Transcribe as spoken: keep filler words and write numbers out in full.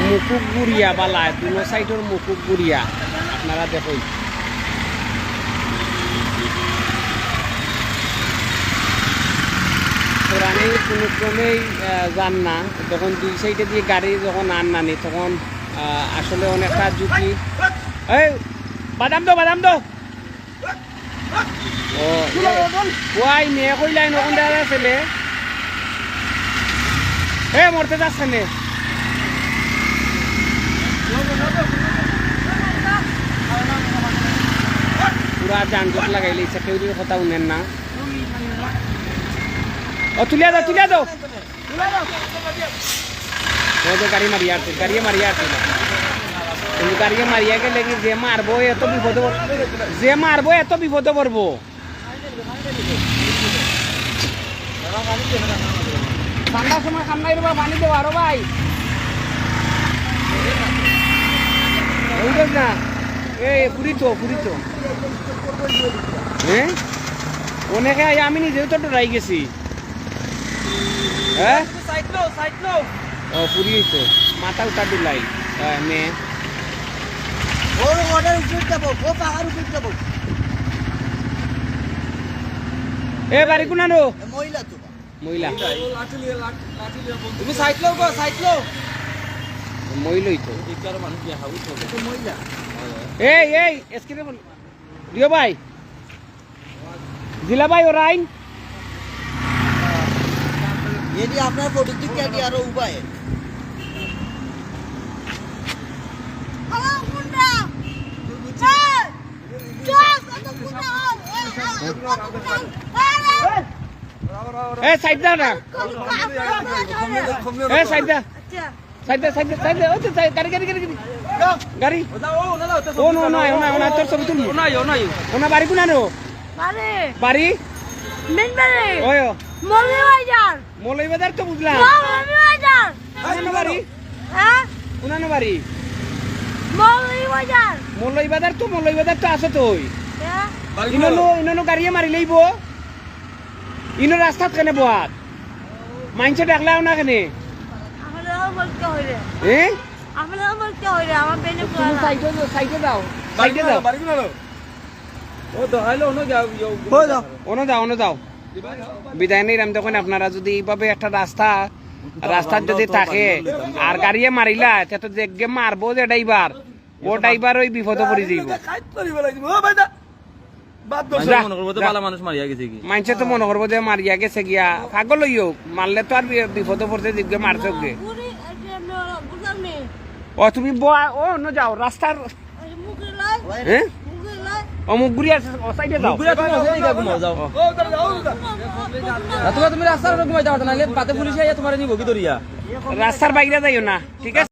মুকুক গুড়িয়া বালায়, দুনো সাইডর মুকুক গুড়িয়া। আপনারা দেখইন। কোরআনে কোনো ক্রমেই, আহ, যান না। তখন দুই সাইডে দিয়ে গাড়ি যখন আন নানি, তখন, আহ, আসলে অনেকটা ঝুঁকি। এই, বাদাম দাও, বাদাম দাও। ও, এ, ওয়াই মেয়ে কইলাইন ওখান দেখা যাচ্ছে নে। এ, মরতে যাচ্ছে নে। পুরা যানজট লাগাইলে ইচ্ছা কেউ যদি কথা শুনেন না। ও, তুলিয়া দাও, তুলিয়া দাও। ও তো গাড়ি মারিয়া আছে, গাড়ি মারিয়া আছে। কিন্তু গাড়ি মারিয়া গেলে কি যে মারবো এত বিপদে পড়-, যে মারবো এত বিপদে পড়বো। ঠান্ডার সময় কান্নাই রে বা, পানি দেবো আরো ভাই। বুঝছ না? এই পুরি তো, পুরি তো। হ্যাঁ? অনেকে আই-, আমি নিজেও তো ডরাই গেছি। হ্যাঁ? তুমি সাইড লও, সাইড লও। ও, পুরি তো। মাথা উঠা দিলাই। হ্যাঁ, মেয়ে। ও, ওটার উপরে যাবো, ও পাহাড় উপরে যাবো। এ, বাড়ি কোনানো? এ, মহিলা তো। মহিলা। ও, লাঠি লিয়ে, লাঠি, লাঠি লিয়ে বলতে তুমি সাইড লও গো, সাইড লও। মহিলাই তো। এই কারো মানুষ দিয়ে হাউস হবে। তো মহিলা। এই, এই, এসকে রে বল। দিও ভাই। জিলা ভাই, ওরাইন। ये जी अपना फोटो दिख क्या दिया रो उबा है। এ, সাইড দাও না। এ, সাইড দা। সাইড দা, সাইড দা, সাইড দা। ওই তো, সাইড, গাড়ি, গাড়ি, গাড়ি, গাড়ি। গাড়ি। ও, না, ও, না, না, ও তো ও, না, ও, না, ও, না, তোর ছবি তুলবো। ও, না, ও, না, ও। ও, না, বাড়ি কোনানো? বাড়ি। বাড়ি? মেন বাড়ি। ওই, ও। মৌলভীবাজার। মৌলভীবাজার তো বুঝলাম। মৌলভীবাজার। কোনানো বাড়ি? হ্যাঁ? কোনানো বাড়ি? মৌলভীবাজার। মৌলভীবাজার তো, মৌলভীবাজার তো আছে তো ওই। হ্যাঁ? বাড়ি ইনো কোনানো? নো, ইনো নো গাড়িয়ে মারি লইবো। ইনো রাস্তাত কেনে বহাত? মাইনষে ডাকলাও না কেনে? আমার আমার বলতে হইলে। এ? আমার আমার বলতে হইলে, আমার বেনে তুমি পড়া। সাইডে যাও, সাইডে যাও, সাইডে যাও। বাড়ি কোনানো? ও তো আইলো, অনো যাও, ইয়ো। অনো যাও, অনো যাও। বিদায় নেই, আমি তখন আপনারা যদি এইভাবে একটা রাস্তা, রাস্তাত যদি থাকে, আর গাড়িয়ে মারিলা, তে তো দেখবে মারবো যে ড্রাইভার, ও ড্রাইভার ওই বিপদে পড়ি যাইবো। মানষে যা, মনে করবো তো যা। ভালা মানুষ মারিয়া গেছে কি? মানষে তো মনে করবো যে মারিয়া গেছে গিয়া, পাগল অইও, মারলে তো আর বি-, বিপদে পড়তে দিবে, মারছে গিয়ে। ও, তুমি বয়া-, ও, অনো যাও, রাস্তার, হ্যাঁ? ও, মুখ ঘুরি আছে, ও, সাইডে যাও। মুখ ঘুরি আছে, তুমি ও, সাইডে যাও, ঘুমাও, যাও। ও। না, তুমি, তুমি রাস্তার উপরে ঘুমাইতে পারতো না, নাইলে বাদে পুলিশে আইয়া তোমারে নিবো কি ধরিয়া? রাস্তার বাইরে যাইও না, ঠিক আছে?